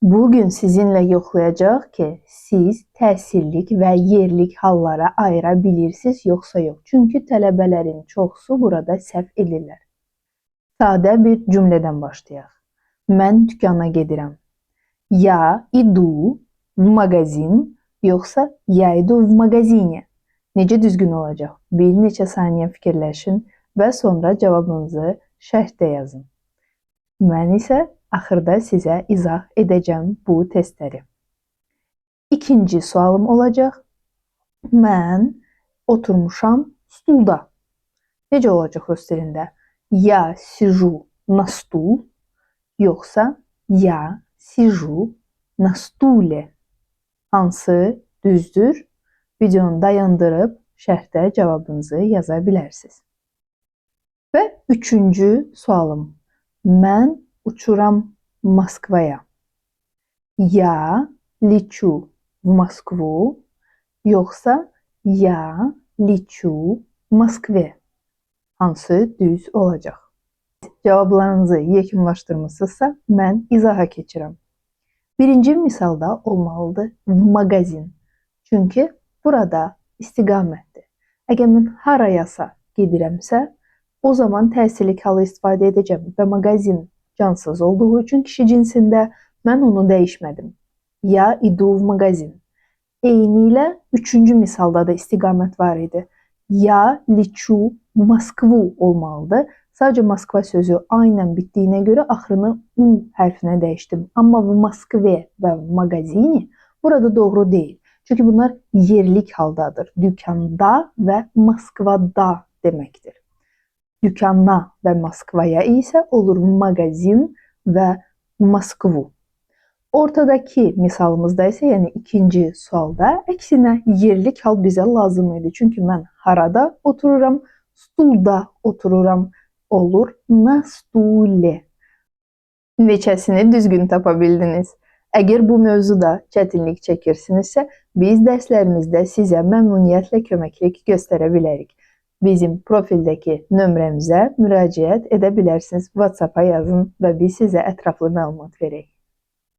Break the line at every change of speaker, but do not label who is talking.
Bugün sizinlə yoxlayacağıq ki, siz təsirlik və yerlik hallara ayıra bilirsiniz yoxsa yox. Çünki tələbələrin çoxu burada səhv edirlər. Sadə bir cümlədən başlayaq. Mən dükana gedirəm. Я иду в магазин yoxsa я иду в магазине. Necə düzgün olacaq? Bir neçə saniyə fikirləşin və sonra cavabınızı şərhdə yazın. Mən isə axırda sizə izah edəcəm bu testləri. İkinci sualım olacaq. Mən oturmuşam stulda. Necə olacaq rus dilində? Я сижу на стул yoxsa я сижу на стуле. Hansı düzdür? Videonu dayandırıb şərhdə cavabınızı yaza bilərsiniz. Və üçüncü sualım. Mən uçuram Moskvaya. Я лечу в Москву yoxsa я лечу в Москве. Hansı düz olacaq? Cavablarınızı yekunlaşdırmısınızsa, mən izaha keçirəm. Birinci misalda olmalıdır в магазин. Çünki burada istiqamətdir. Əgər mən harayasa gedirəmsə, o zaman təsirlik halı istifadə edəcəm və магазин cansız olduğu üçün kişi cinsində mən onu dəyişmədim. Я иду в магазин. Eynilə üçüncü misalda da istiqamət var idi. Я лечу в Москву olmalıdır. Sadəcə Moskva sözü A ilə bitdiyinə görə axırını U hərfinə dəyişdim. Amma в Москве və в магазине burada doğru deyil. Çünki bunlar yerlik haldadır. Dükanda və Moskvada deməkdir. Dükana və Moskvaya isə olur в магазин və в Москву. Ortadakı misalımızda isə, yəni ikinci sualda əksinə yerlik hal bizə lazım idi. Çünki mən harada otururam? Stulda otururam. Olur на стуле. Neçəsini düzgün tapa bildiniz? Əgər bu mövzuda çətinlik çəkirsinizsə, biz dərslərimizdə sizə məmnuniyyətlə köməklik göstərə bilərik. Bizim profildəki nömrəmizə müraciət edə bilərsiniz. WhatsApp-a yazın və biz sizə ətraflı məlumat verək.